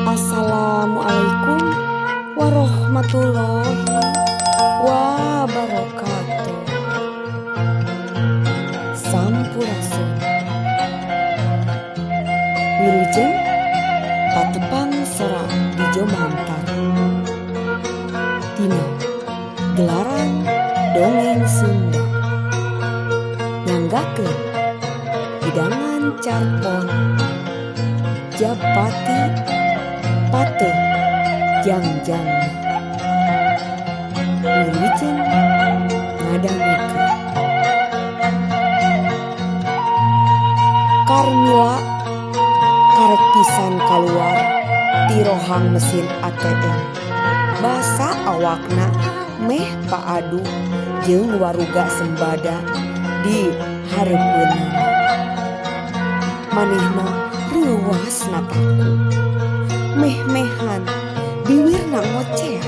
Assalamualaikum warahmatullahi wabarakatuh. Sampurasun. Wilujeng patepang sora di Jomantar. Dina gelaran dongeng Sunda. Nyanggakeun hidangan carpon Japati Pateh Jangjangna. Wilujeng ngadangukeun. Karmila karek pisan kaluar ti rohang mesin ATM. Basa awakna meh paadu jeung waruga Sembada di hareupeunana. Manehna reuwas nataku. Meh-mehan biwirna ngoceh.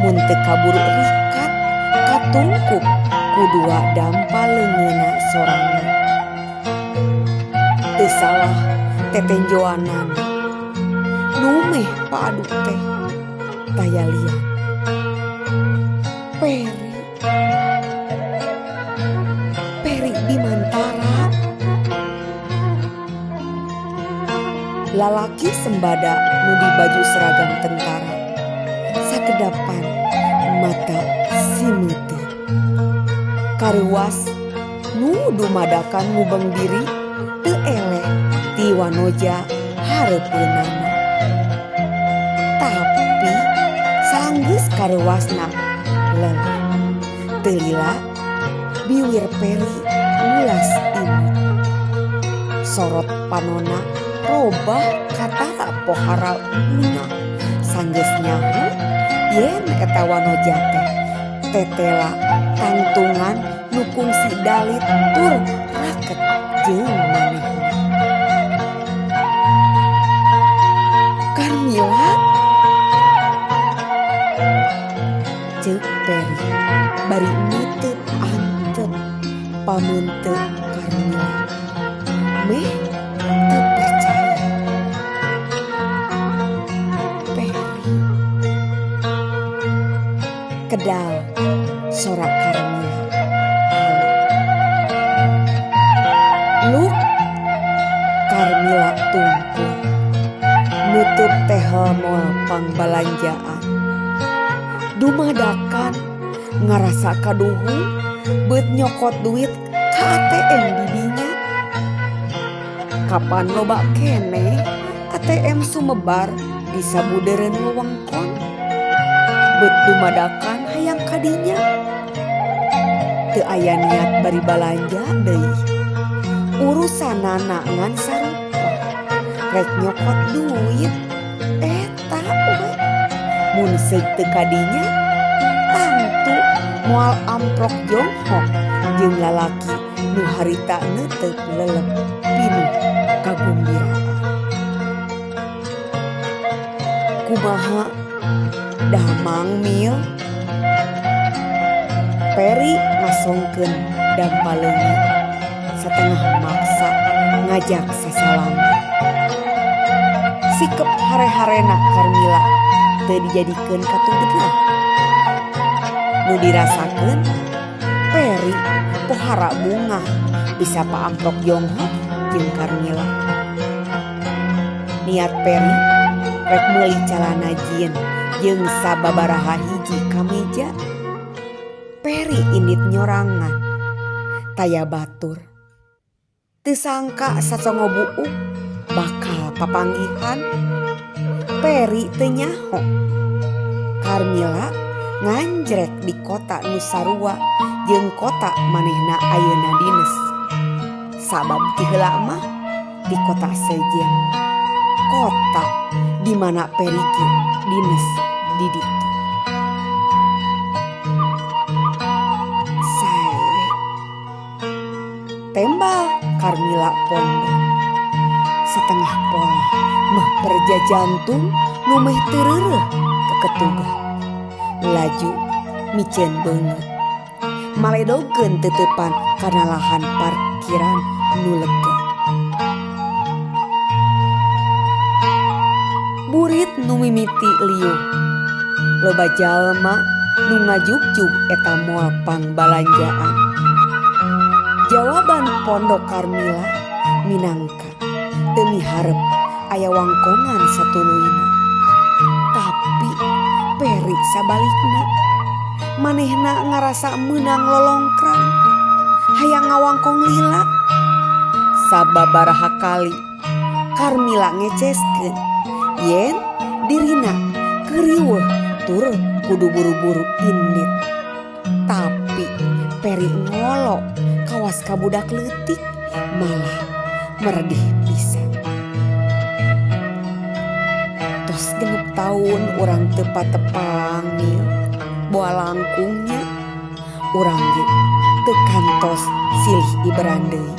Mun teu kaburu rikat katungkup ku dua dampa leungeunna sorangan. Teu salah tetenjoanana. Nu meh paadu teh taya lian. Peri. Peri Bimantara. Lalaki Sembada nu dibaju seragam tentara. Sakedapan mata simeuteun. Kareuwas nu dumadakan ngubeng diri teu eleh ti wanoja hareupeunana. Tapi sanggeus kareuwasna lelah. Teu lila biwir Peri ngulas imut. Sorot panona robah katara pohara bunga. Sanggeus nyaho yen eta wanoja teh tetela tangtungan nu kungsi dalit tur raket jeung manehna. Karmila, ceuk Peri bari neuteut antep pameunteuk Karmila. Meh teu percaya. Peri. Kedal sora Karmila halu. Luk Karmila tungkul nutup tehel mall pangbalanjaan. Dumadakan ngarasa kaduhung beut nyokot duit ka ATM di dinya. Kapan loba keneh ATM sumebar di sabudeureun wewengkon. Beut dumadakan hayang ka dinya. Teu aya niat bari balanja deui. Urusanana ngan sarupa. Rek nyokot duit eta we. Mun seug teu ka dinya tangtu moal amprok jonghok jeung lalaki nu harita neuteup lelep pinuh kagumbiraan. Kumaha damang mil? Peri ngasongkeun dampa leungit satengah maksa ngajak sasalaman. Sikep hare-harena Karmila teu dijadikeun katugenah. Nu dirasakeun Peri pohara bungah bisa paamprok jonghok jeung Karmila. Niat Peri rek meuli calana jin jeung sababaraha hiji kameja. Peri indit nyorangan taya batur. Teu sangka sacongo buuk bakal papanggihan. Peri teu nyaho. Karmila nganjrek di kota nu sarua jeung kota manehna ayeuna dines. Sabab ti heula mah di kota sejen. Kota di mana Peri ge dines di ditu. Sae. Tembal Karmila pondok. Setengah pola Meh perja jantung nu meh teu reureuh keketugan. Laju miceun beungeut. Maledogkeun teuteupan kana lahan parkiran nu lega. Burit nu mimiti liuh. Loba jalma nu ngajugjug eta moal pangbalanjaan. Jawaban pondok Karmila minangka teu miharep aya wangkongan satuluyna. Tapi Peri sabalikna manehna ngarasa meunang lolongkrang hayang ngawangkong lila. Sababaraha kali Karmila ngeceskeun yen dirina keur riweuh tur kudu buru-buru indit. Tapi Peri ngolo kawas ka budak leutik malah meredih pisan. Tos 6 taun urang teu patepang Mil, boa langkungnya urang ge teu kantos silih iberan deui.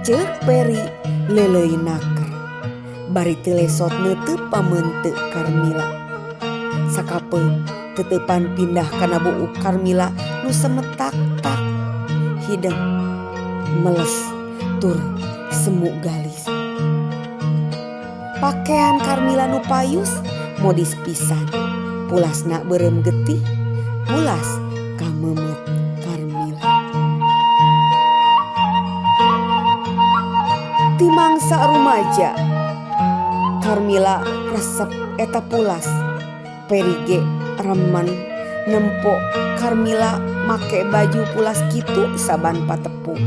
Ceuk Peri leuleuy naker bari teu lesot neuteub pameunteuk Karmila. Sakapeung teuteupan pindah kana buuk Karmila nu semetak-tak hideung meles tur semu galis. Pakean Karmila nu payus modis pisan, pulasna beureum getih, pulas kameumeut Karmila. Ti mangsa rumaja Karmila resep eta pulas. Peri ge remen nempo Karmila make baju pulas kitu saban patepung.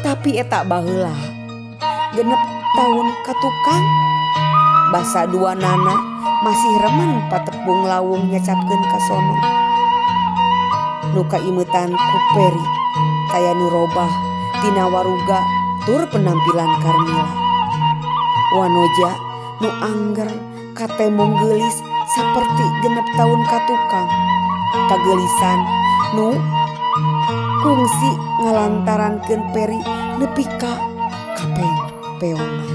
Tapi eta baheula 6 taun ka tukang basa dua nana masih remen patepung lawung nyacapkeun ka sono. Nu kaimetan ku Peri taya nu robah tina waruga tur penampilan Karmila. Wanoja nu angger katemong geulis saperti 6 taun ka tukang. Kageulisan nu kungsi ngalantarankeun Peri nepi ka kapeng peongan.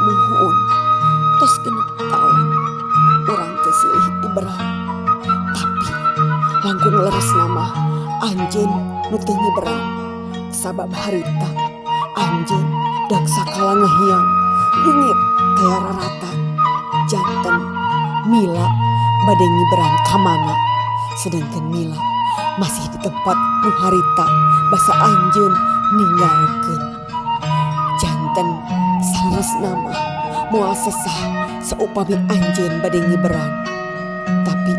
Muhun tos 6 taun urang teu silih iberan. Tapi langkung leresna mah anjeun nu teu ngiberan. Sabab harita anjeun dak sakala ngehiang leungit taya rarata. Janten Mila bade ngiberan ka mana, sedangkan Mila masih di tempat nu harita basa anjeun ninggalkeun. Janten saleresna mah moal sesah saupami anjeun bade ngiberan. Tapi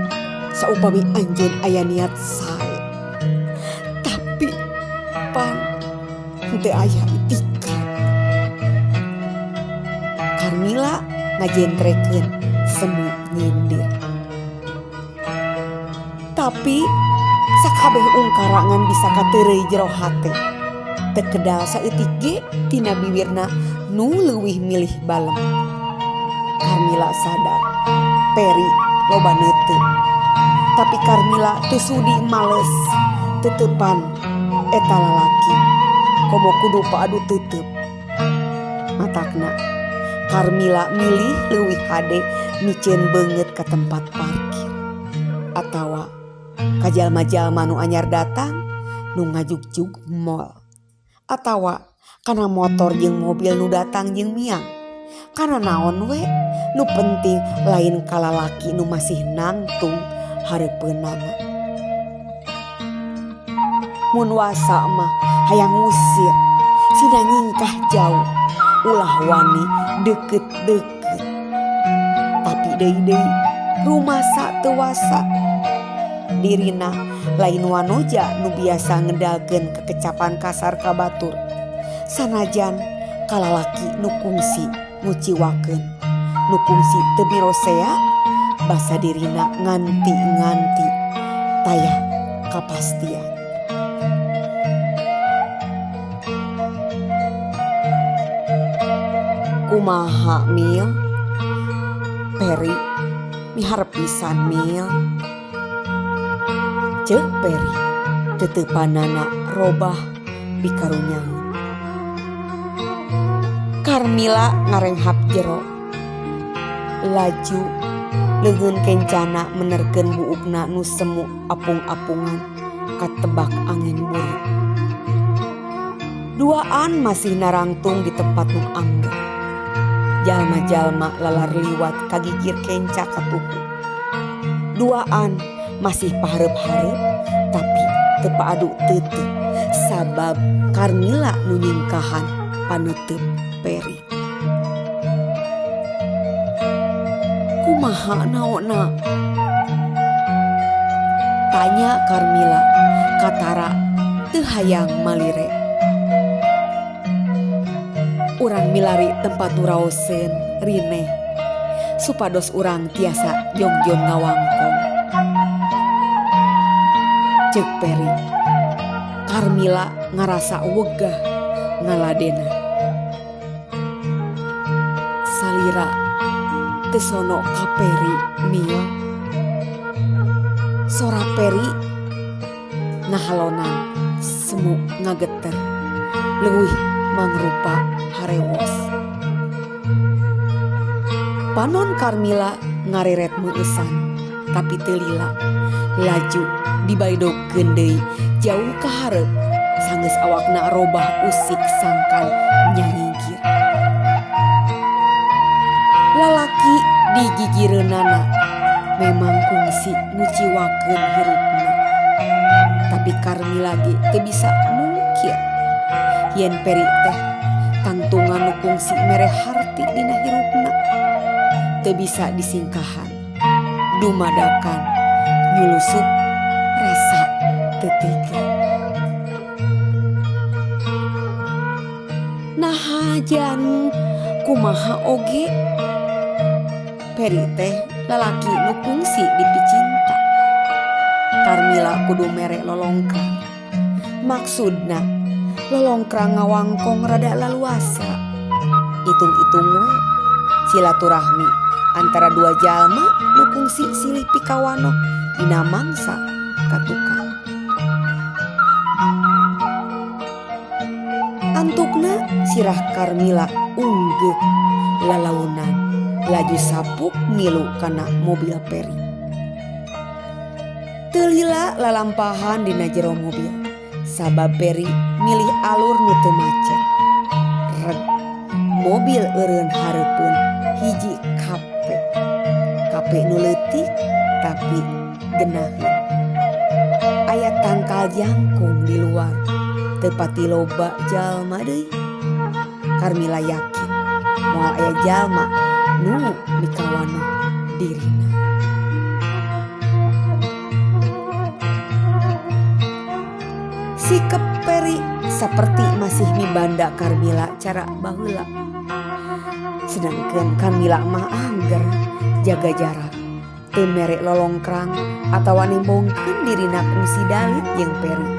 saupami anjeun aya niat sae. Tapi pan henteu aya itikat. Karmila ngajentrekeun semu nyindir. Tapi sakabeh ungkarangan bisa kateureuy jero hate. Teu kedal saeutik ge tina biwirna nu leuwih milih balem. Karmila sadar Peri loba neuteup. Tapi Karmila teu sudi males teuteupan eta lalaki. Komo kudu paadu teuteup. Matakna Karmila milih leuwih hade miceun beungeut ka tempat parkir atawa ka jalma-jalma nu anyar datang nu ngajugjug mall atawa kana motor jeung mobil nu datang jeung miang. Kana naon we nu penting lain ka lalaki nu masih nangtung hareupeunana. Mun wasa mah hayang ngusir sina nyingkah jauh ulah wani deukeut-deukeut. Tapi deui-deui rumasa teu wasa. Dirina lain wanoja nu biasa ngedalkeun kekecapan kasar ka batur. Sanajan ka lalaki nu kungsi nguciwakeun, nu kungsi teu mirosea basa dirina nganti-nganti taya kapastian. Kumaha Mil? Peri miharep pisan Mil. Ceuk Peri teteupanana robah pikarunyaeun. Karmila ngarenghap jero. Laju leungeun kencana menerkeun buukna nu semu apung-apungan katebak angin burit. Duaan masih narangtung di tempat nu angger. Jalma-jalma lalar liwat kagigir kenca katuhu. Duaan masih pahareup-hareup tapi teu paadu teuteuk sabab Karmila nu nyingkahan paneuteub Peri. Kumaha naonna? Tanya Karmila katara teu hayang malire. Urang milari tempat nu raoseun rineh supados urang tiasa jongjon ngawangkong. Ceuk Peri. Karmila ngarasa wegah ngaladena. Salira teu sono ka Peri mil. Sora Peri ngahalonan semu ngageter leuwih mangrupa harewos. Panon Karmila ngareret meueusan tapi teu lila laju dibaidogkeun deui jauh ka hareup sanggeus awakna robah usik sangkan nyangigir. Lalaki di gigireunana memang kungsi nguciwakeun hirupna. Tapi Karmila ge teu bisa mungkir yen Peri teh tangtungan nu kungsi mere harti dina hirupna. Teu bisa disingkahan dumadakan nyulusup rasa teu tega. Naha jan kumaha oge Peri teh lalaki nu kungsi dipicinta. Karmila kudu mere lolongkrang. Maksudna lolongkrang ngawangkong rada laluasa. Itung-itung we silaturahmi antara dua jalma nu kungsi silih pikawanoh dina mangsa katukang. Antukna sirah Karmila unggeuk lalaunan laju sapuk milu kana mobil Peri. Teu lila lalampahan dina jero mobil sabab Peri milih alur nu teu macet. Reg mobil eureun hareupeun hiji kape. Kape nu leutik tapi geunaheun. Aya tangkal jangkung di luar teu pati loba jalma deui. Karmila yakin moal aya jalma nu mikawanoh dirina. Sikep Peri saperti masih mibanda Karmila cara baheula. Sedangkeun Karmila mah angger jaga jarak, teu mere lolongkrang atawa nembongkeun dirina kungsi dalit jeung Peri.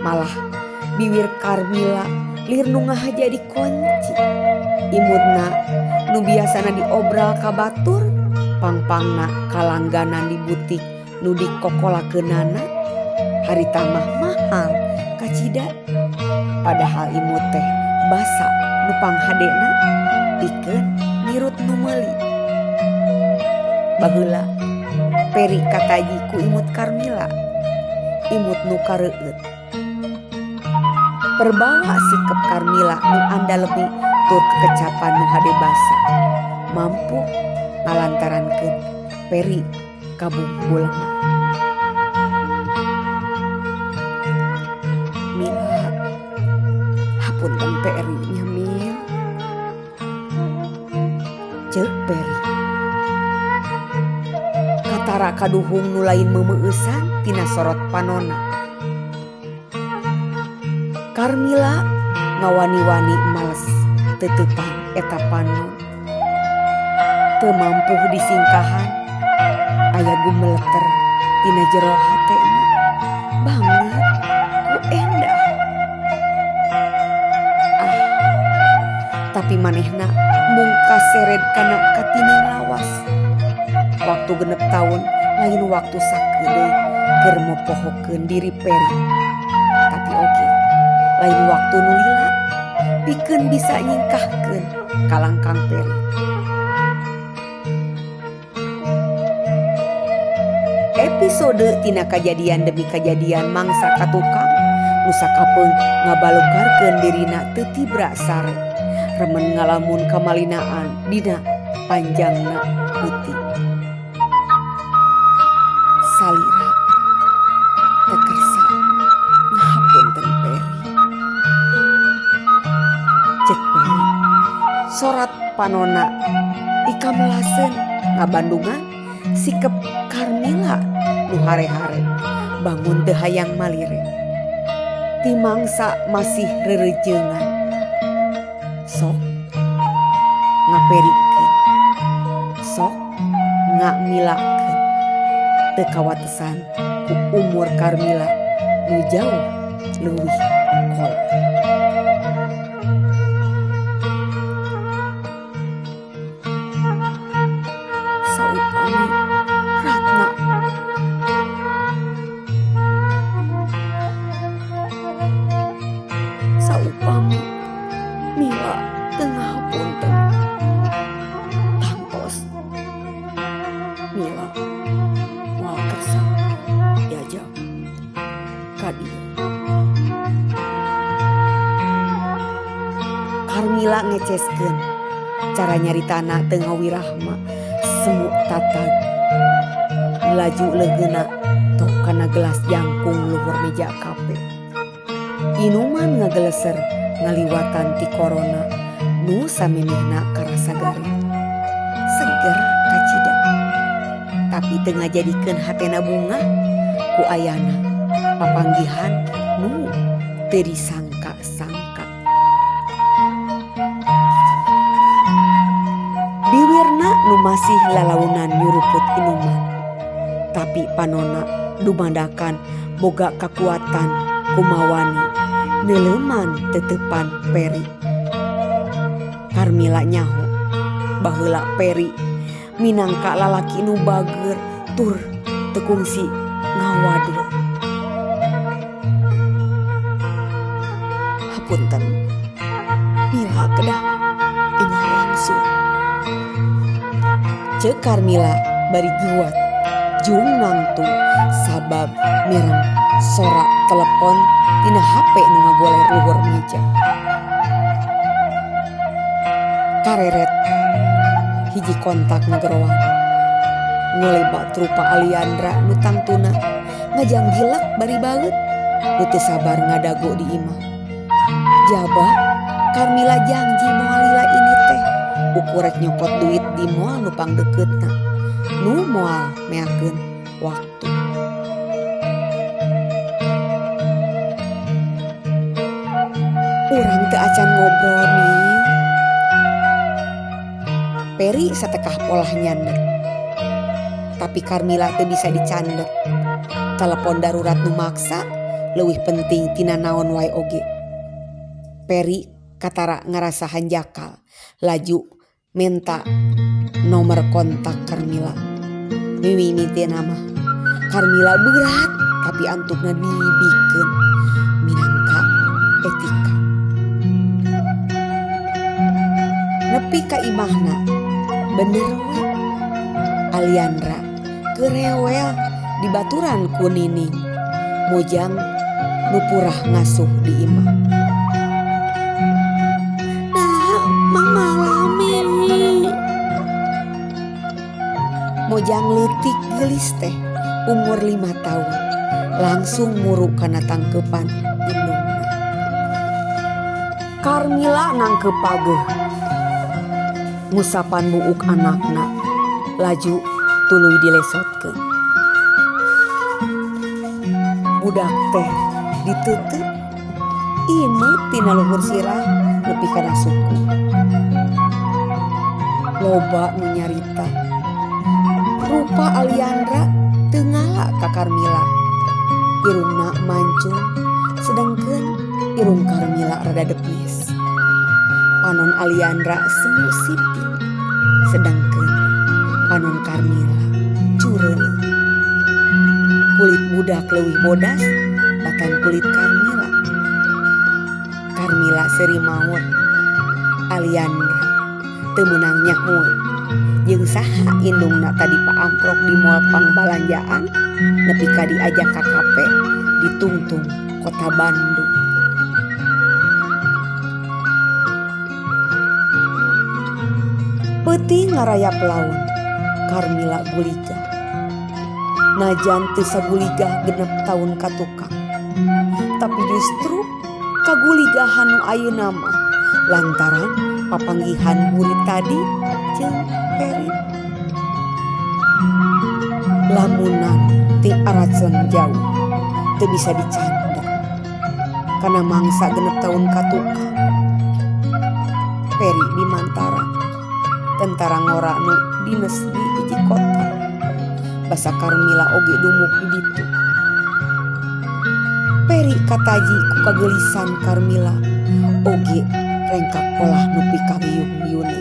Malah biwir Karmila lir nu ngahaja dikunci. Imutna nu biasana diobral ka batur, pangpangna kalangganan di butik nu dikokolakeunana harita mah mahal kacida. Padahal imut teh basa nu panghadena pikeun nirut nu meuli. Baheula Peri kataji ku imut Karmila, imut nu kareueut. Perbawa sikep Karmila nu andalemi tur kekecapan nu hade basa mampu ngalantarankeun Peri kabungbulengan. Mila, hapunten Peri nya Mil. Ceuk Peri. Katara kaduhung nu lain meumeueusan tina sorot panona. Karmila ngawani-wani males teuteupan eta panon. Teu mampuh disingkahan aya gumeleter tina jero hatena banget ku endah. Ah, tapi manehna mung kasered kana katineung lawas. Waktu 6 taun lain waktu sakedeung Keur mopohokeun diri Peri. Tapi oge lain waktu nu lila pikeun bisa nyingkahkeun kalangkang Peri. Episode tina kajadian demi kajadian mangsa ka tukang nu sakapeung ngabalukarkeun dirina teu tibra sare remen ngalamun kamalinaan dina panjangna peuting. Salira teu kersa ngahapunten Peri. Cek Peri sorat panonna ikamelaseun ngabandungan sikep Karmila nu hare-hare bangun teu hayang malire. Ti mangsa masih rereujeungan sok ngaperikeun sok ngamilakeun teu kawatesan ku umur Karmila nu jauh leuwih kolot. Saupami Ratna saupami Mila teu ngahapunten tangtos Mila moal kersa diajak ka dieu. Karmila ngeceskeun cara nyaritana teu ngawirahma semu tatag laju leungeunna top kana gelas jangkung luhur meja kape. Inuman ngageleser ngaliwatan ti korona nu samemehna karasa garing. Seger kacida. Tapi teu ngajadikeun hatena bungah ku ayana papanggihan nu teu disangka-sangka. Biwirna nu masih lalaunan nyuruput inuman. Tapi panonna dumadakan boga kakuatan kumawani neuleuman teuteupan Peri. Karmila nyaho baheula Peri minangka lalaki nu bager tur teu kungsi ngawadul. Hapunten Mila kedah enggal wangsul. Ceuk Karmila bari giwat jung nangtung sabab mireng sora telepon tina HP nu ngagoler luhur meja. Kareret hiji kontak ngageroan. Ngolebat rupa Aliandra nu tangtuna ngajanggilak bari baeut nu teu sabar ngadago di imah. Jaba Karmila janji moal lila ini teh ukur rek nyokot duit di moal nu pangdekeutna nu moal meakeun waktu. Urang teu acan ngobrol Mil. Peri satekah polah nyandek. Tapi Karmila teu bisa dicandek. Telepon darurat nu maksa leuwih penting tina naon wae oge. Peri katara ngarasa hanjakal laju menta nomor kontak Karmila. Mimimitina mah Karmila berat tapi antukna dibikeun minangka etika. Nepi ka imahna bener we Aliandra kerewel dibaturan ku Nining mojang nu purah ngasuh di imah. Nah, Mang Malami. Mojang leutik geulis teh umur 5 tahun langsung muru kana tangkeupan indungna. Karmila nangkeup pageuh ngusapan buuk anakna laju tuluy dilesotkeun. Budak teh ditutup imeut tina luhur sirah nepi kana suku. Loba nu nyarita rupa Aliandra teu ngala ka Karmila. Irungna mancung sedengkeun irung Karmila rada depis. Panon Aliandra semu sipit sedengkeun panon Karmila cureuleuh. Kulit budak Budak leuwih bodas batan kulit Karmila. Karmila seuri maot. Aliandra teu meunang nyahoeun jeung saha indungna tadi paamprok di mall pangbalanjaan nepi ka diajak ka kape di tungtung kota Bandung. Peuting ngarayap laun Karmila guligah. Najan teu saguligah 6 taun ka tukang. Tapi justru kaguligahan nu ayeuna mah lantaran papanggihan burit tadi jeung Peri. Lamunan ti araceng jauh teu bisa dicandek kana mangsa 6 taun ka tukang. Peri Bimantara tentara ngora nu dines di hiji kota. Basa Karmila oge dumuk di ditu. Peri kataji ku kageulisan Karmila oge rengkak polah nepi ka wiyung-wiyune.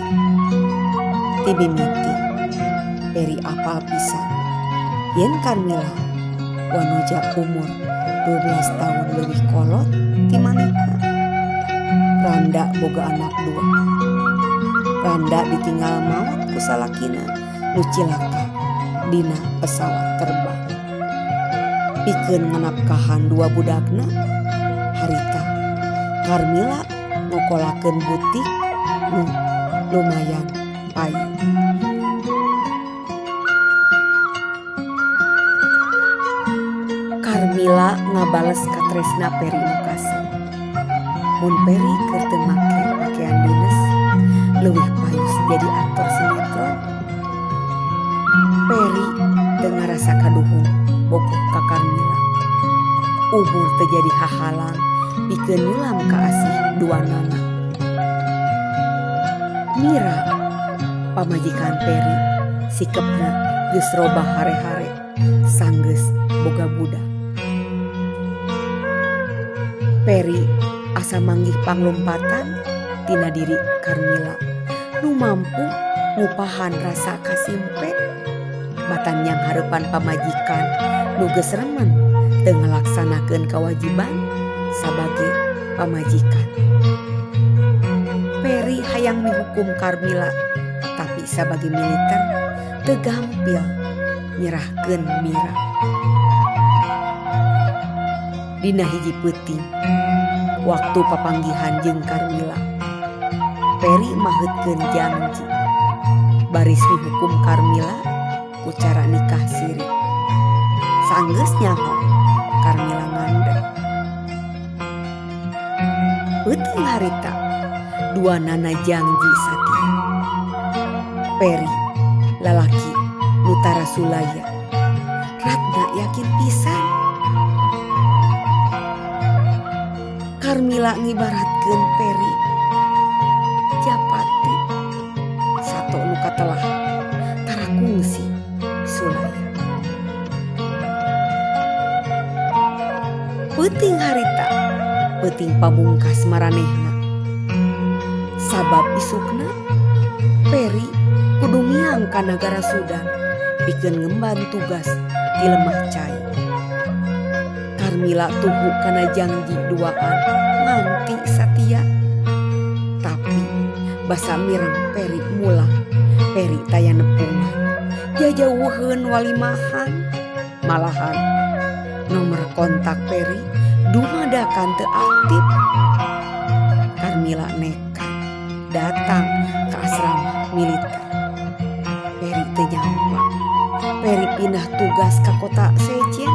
Ti mimiti Peri apal pisan yen Karmila wanoja umur 12 tahun leuwih kolot ti manehna. Randa boga anak 2. Randa ditinggal maot ku salakina nu cilaka dina pesawat terbang. Pikeun nganapkahan 2 budakna harita Karmila ngokolakeun butik nu lumayan payu. Karmila ngabales katresna Peri nu kasep. Mun Peri keur teu make pakaian dines leuwih payus jadi aktor sinetron. Peri teu ngarasa kaduhung bogoh ka Karmila. Umur teu jadi hahalang pikeun nyulam kaasih duanana. Mira pamajikan Peri sikepna geus robah hare-hare sanggeus boga budak. Peri asa manggih panglumpatan tina diri Karmila nu mampu ngupahan rasa kasimpe batan yang hareupan pamajikan nu geus remen teu ngalaksanakeun kawajiban sabage pamajikan. Peri hayang mihukum Karmila tapi sabage militer teu gampil nyerahkeun Mira. Dina hiji peuting waktu papanggihan jeung Karmila, Peri maheutkeun janji baris mihukum Karmila ku cara nikah siri. Sanggeus nyaho Karmila ngandel. Peuting harita duanana janji satia. Peri lalaki nu tara sulaya. Ratna yakin pisan. Karmila ngibaratkeun Peri japati sato nu katelah tara kungsi sulaya. Peuting harita peuting pamungkas maranehna. Sabab isukna Peri kudu miang ka nagara Sudan pikeun ngemban tugas di lemah cai. Karmila tuhu kana janji duaan nganti satia. Tapi basa mireng Peri mulang, Peri taya nepungan, jajauheun walimahan, malahan nomor kontak Peri dumadakan teu aktif. Karmila nekat datang ke asrama militer. Peri teu nyampa. Peri pindah tugas ka kota sejen,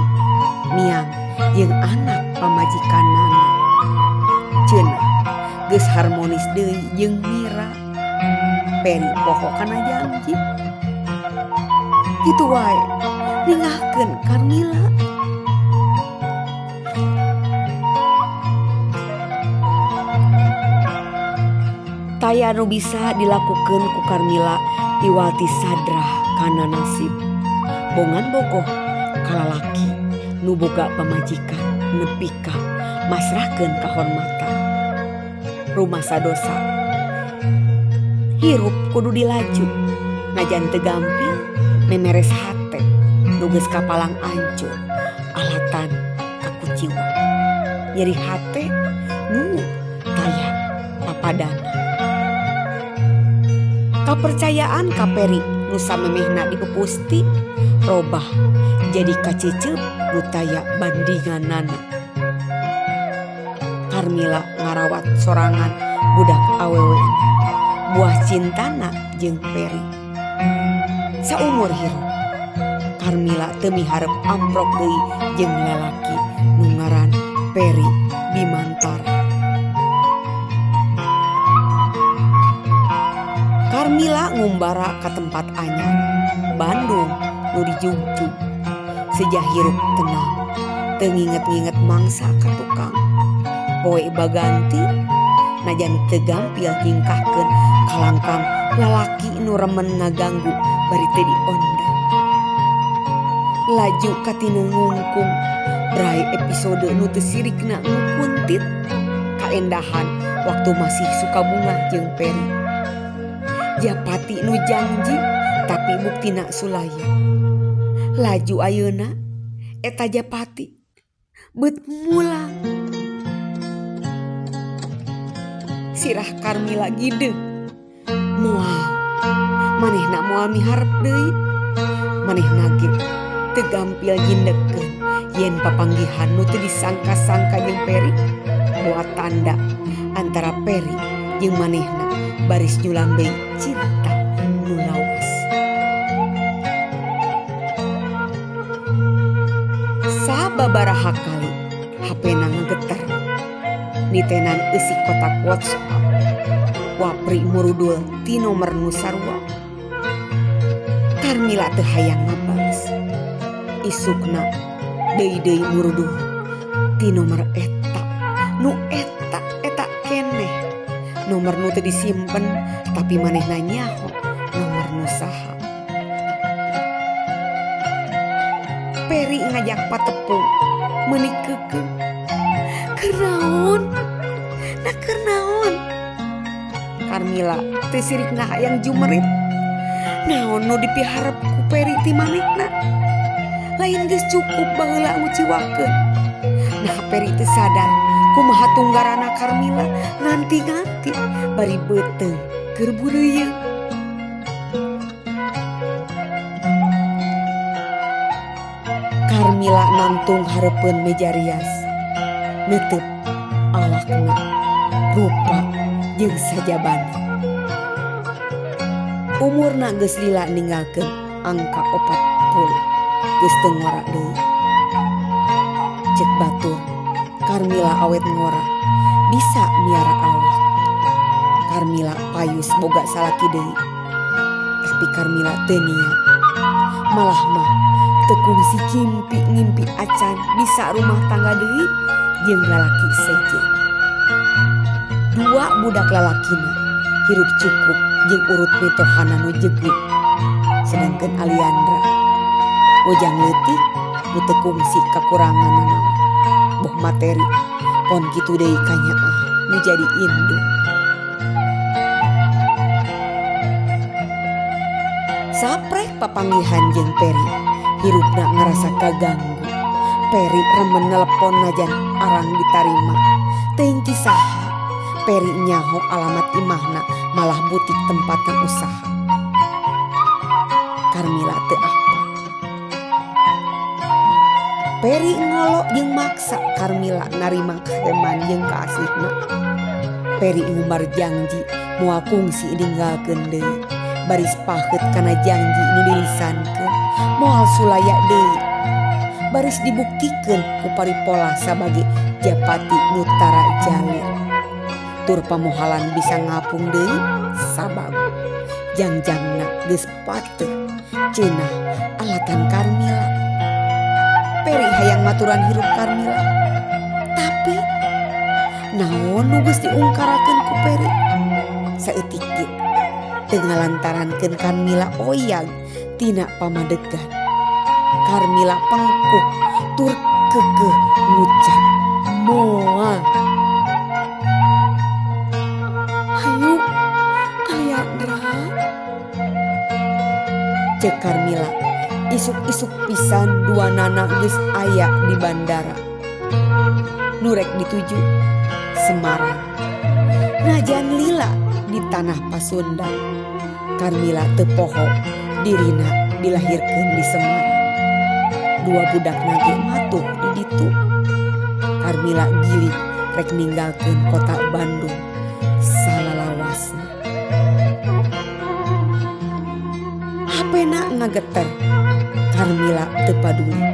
miang jeung anak pamajikanana. Cenah geus harmonis deui jeung Mira. Peri poho kana janji. Kitu wae ningahkeun Karmila. Taya nu bisa dilakukeun ku Karmila iwati sadrah kana nasib. Bongan bogoh kalalaki nu boga pamajikan nepi ka masrahkeun kahormatan. Rumasa dosa hirup kudu dilaju najan teu gampil memeres hate nu geus kapalang ancur Alatan kakuciwa. Nyeri hate nu taya papadana. Kapercayaan ka Peri nu samemehna dipupusti robah jadi kacecep nu taya bandinganana. Karmila ngarawat sorangan budak awewe buah cintana jeung Peri. Saumur hirup Karmila teu miharep amprok deui jeung lalaki nu ngaran Peri Bimantara. Karmila ngumbara ka tempat anyar Bandung nu dijugjug. Sejah hirup tenang teu nginget-nginget mangsa ka tukang. Poe baganti najan teu gampil nyingkahkeun kalangkang lalaki nu remen ngaganggu bari teu diondang. Laju katina ngungkung brai episode nu teu sirikna ngukuntit kaendahan waktu masih suka bunga jeung Peri. Japati nu janji tapi buktina sulaya. Laju ayeuna eta japati beut mulang. Sirah Karmila gideung. Moal manehna moal miharep deui. Manehna ge teu gampil nyindekkeun yen papanggihan nu teu disangka-sangka jeung Peri boa tanda antara Peri jeung manehna baris nyulam deui cinta nu lawas. Sababaraha kali HP-na ngageter nitenan eusi kotak WhatsApp. Wapri murudul ti nomer nu sarua. Karmila teu hayang ngabales. Isukna deui-deui murudul ti nomer eta nu eta eta keneh. Nomor nu teu disimpen tapi manehna nyaho nomor nu saha. Peri ngajak patepung meuni keukeuh. Keur naon? Nah keur naon? Karmila teu sirikna hayang jumerit. Naon nu dipiharep ku Peri ti manehna? Lain geus cukup baheula nguciwakeun. Nah Peri teu sadar kumaha tunggarana Karmila nganti-nganti bari beuteung keur bureuyeung. Karmila nangtung hareupeun meja rias. Neuteub awakna rupa jeung sajabana. Umurna geus lila ninggalkeun angka 40 geus teu ngora deui. Ceuk batur Karmila awet ngora bisa miara awak. Karmila payus boga salaki deui. Tapi Karmila teu niat. Malah mah teu kungsi ngimpi-ngimpi acan bisa rumah tangga deui jeung lalaki sejen. Dua budak lalakina hirup cukup jeung urut mitohana nu jegut. Sedangkan Aliandra bojang leutik nu teu kungsi kakurangan nanaon. Boh materi pon kitu deui kanyaah nu jadi indung. Saprek papanggihan jeung Peri hirupna ngarasa kaganggu. Peri remen nelepon najan arang ditarima. Teuing ti saha Peri nyaho alamat imahna malah butik tempatna usaha. Karmila teu apa. Peri ngolo jeung maksa Karmila narima kaheman jeung kaasihna. Peri ngumbar janji moal kungsi ninggalkeun deui. Baris paheut kana janji nu dilisankeun moal sulaya deui. Baris dibuktikeun ku paripola sabage japati nu tara jalir. Tur pamohalan bisa ngapung deui sabab jangjangna geus pateuh cenah alatan Karmila. Peri hayang maturan hirup Karmila. Tapi naon nu geus diungkarakeun ku Peri? Saeutik ge teu ngalantarankeun Karmila oyag tina pamadegan. Karmila pengkuh tur keukeuh ngucap moal. Hayu Aliandra, ceuk Karmila Isuk-isuk pisan duanana geus aya di bandara. Nu rek dituju Semarang. Najan lila di tanah Pasundan. Karmila teu poho dirina dilahirkeun di Semarang. Dua budakna ge matuh di ditu. Karmila gilig rek ninggalkeun kota Bandung salalawasna. Hapena ngageter, Karmila teu paduli.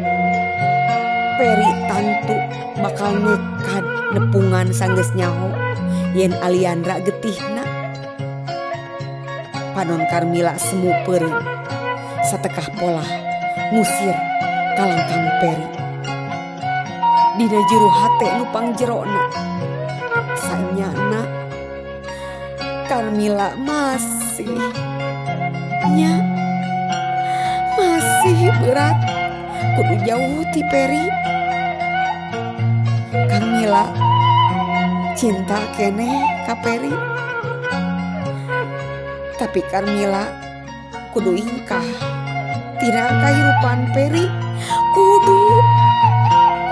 Peri tantu bakal nekad nepungan sanggeus nyaho yen Aliandra getihna. Panon Karmila semu peureum satekah polah ngusir kalangkang Peri. Dina juru hate nu pangjerona sanyana Karmila masih nya masih berat kudu jauh ti Peri. Karmila cinta keneh ka Peri. Tapi Karmila kudu ingkah tina kahirupan Peri. Kudu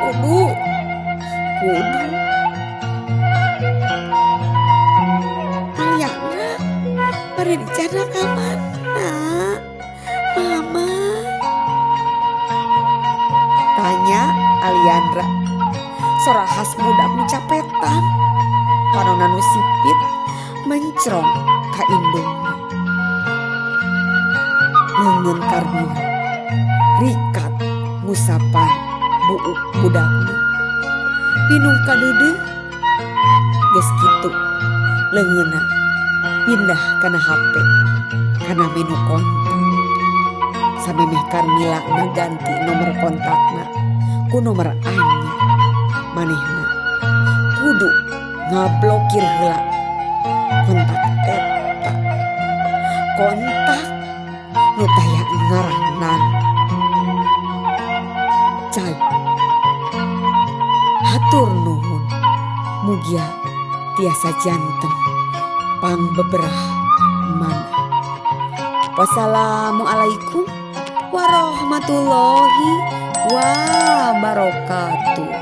kudu kudu. Aliandra bade dicana ka mana? Mama? Tanya Aliandra. Sora khas budak nu capetan. Panonna nu sipit mencrong ka indungna. Leungeun Karmila rikat ngusapan buuk budakna. Pinung kadeudeuh geus kitu leungeunna pindah kana HP kana menu kontak. Samemeh Karmila ngaganti nomor kontakna ku nomor anyar manehna kudu ngablokir heula kontak eta. Kontak nu taya ngaranan. Cai hatur nuhun mugia tiasa janten pangbeberah manah. Wassalamualaikum warahmatullahi wabarakatuh.